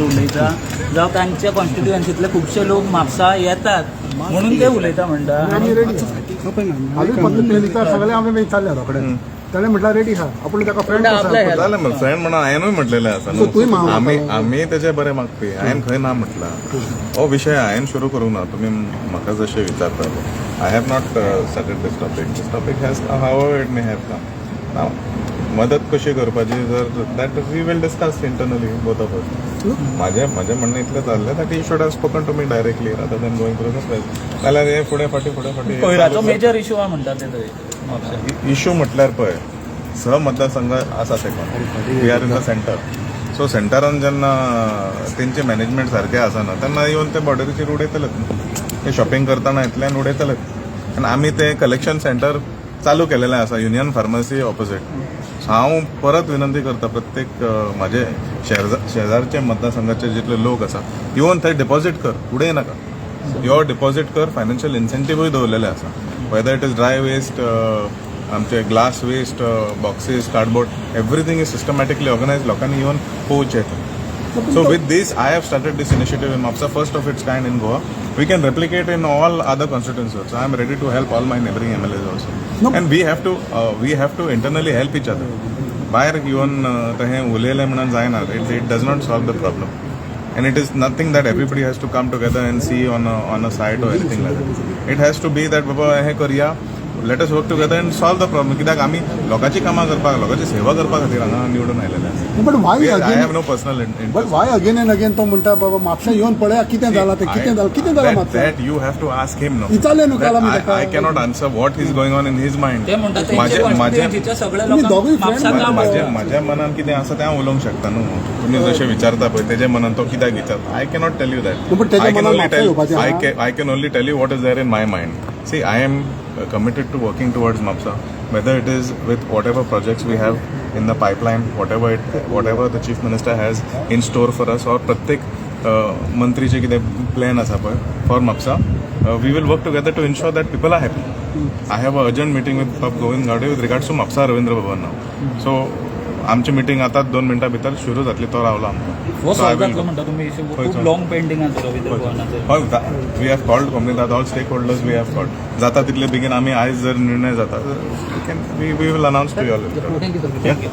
उलयता जावं तांच्या कॉन्स्टिट्युएन्सीतले खुबशे लोक म्हापसा येतात म्हणून ते उलयता म्हणटा. आमी रेडी. हालूच पत्र लिखता सगळे आमी विचारले रोखडे. ताणें म्हटल्यार रेडी आहा. आपूण ताका फ्रेंड. जालें मरे, फ्रेंड म्हणून हांवेनूय म्हटलेलें आसा. So, तूंय न्हू. मागता. आमी आमी तेजे बरें मागपी. हांवें खंय ना म्हटलां. हो विशय हांवें सुरू करूंक ना. तुमी म्हाका जशें विचारता, I have not started this topic. This topic has, how it may have come now. मदत कशी करपाची जर, that we will discuss internally, both of us. म्हाजें म्हणणें इतलें जाल्लें that he should have spoken to me directly rather than going through the press. नाल्यार हे फुडें फाटीं, फुडें फाटीं. कोयराचो मेजर इशू आहा म्हणटा ते थंय म्हापशा. इशू म्हटल्यार पळय, स मतदारसंघ आसा तेका we are in the center. So सेंटरान जेन्ना तेंचे मॅनेजमेंट सारकें आसना, तेन्ना येवन ते बॉर्डरीचेर उडयतलेच न्हू. ते शॉपिंग करतना इतल्यान उडयतलेच. आनी आमी ते कलेक्शन सेंटर चालू केलेलें आसा युनियन फार्मसी ऑपोजीट. हांव परत विनंती करता, प्रत्येक म्हाजे शेजारचे मतदारसंघाचे जितले लोक आसा, येवन थंय डिपॉझीट कर, उडय नाका. यो, डिपॉझीट कर. फायनान्शियल इन्सेंटिव्हूय दवरलेले आसा. Whether it is dry waste, आमचे glass waste, boxes, cardboard, everything is systematically organize. लोकांनी येवन पळोवचें. So with this, I have started this initiative in Mapsa, first of its kind in Goa. We can replicate in all other constituencies. So I am ready to help all my neighboring MLAs also. No. And we have to internally help each other. भायर येवन तशें उलयलें म्हणून जायना. It does not solve the problem. And it is nothing that everybody has to come together and see on a site or anything like that. It has to be that बाबा, हें करया, let us work together and solve the problem. कित्याक आमी लोकांची कामां करपाक, लोकांची सेवा करपा खातीर हांगा निवडून आयलेले आसा. But why I have again no personal but interest. Why again and again तो म्हणटा, बाबा, म्हापशा येवन पळया कितें जालां तें, कितें जालां, कितें जालां म्हापशा? That you have to ask him, no? विचारलें न्हू काल आमी ताका. I cannot answer what is going on in his mind. ते म्हणटा माझे तेंच्या माझे कॉन्स्टिट्युएन्सीच्या सगळ्या तुम्ही लोकांक दोगूय friend Mapusa काम माझ्या आसा. माझ्या मनान कितें आसा तें हांव उलोवंक शकता न्हू. तुमी जशें विचारता पळय, तेजे मनान तो कित्याक विचारता, I cannot tell you that. पण तेच्या मनान म्हापसा येवपाचें आहा. I can only tell you what is there in my mind. See, I am committed to working towards Mapsa, whether it is with whatever projects we have in the pipeline, whatever the chief minister has in store for us, or प्रत्येक मंत्रीचे कितें plan आसा पळय for Mapsa, we will work together to ensure that people are happy. I have a urgent meeting with Bab Govind Gaude with regards to Mapsa Ravindra Bhavan now. So आमची meeting आतां 2 मिनटां भितर सुरू जातली. तो रावला आमकां. हो So I solve will जातलो go. म्हणटा तुमी इशू? खूब खंयचो? लॉंग पेंडींग आसा रवींद्र भवनाचेर. हय, we have called Comunidade, all stakeholders we have called. जाता तितले बेगीन आमी आयज जर निर्णय जाता, we will announce to you all. Thank you, sir. Thank you.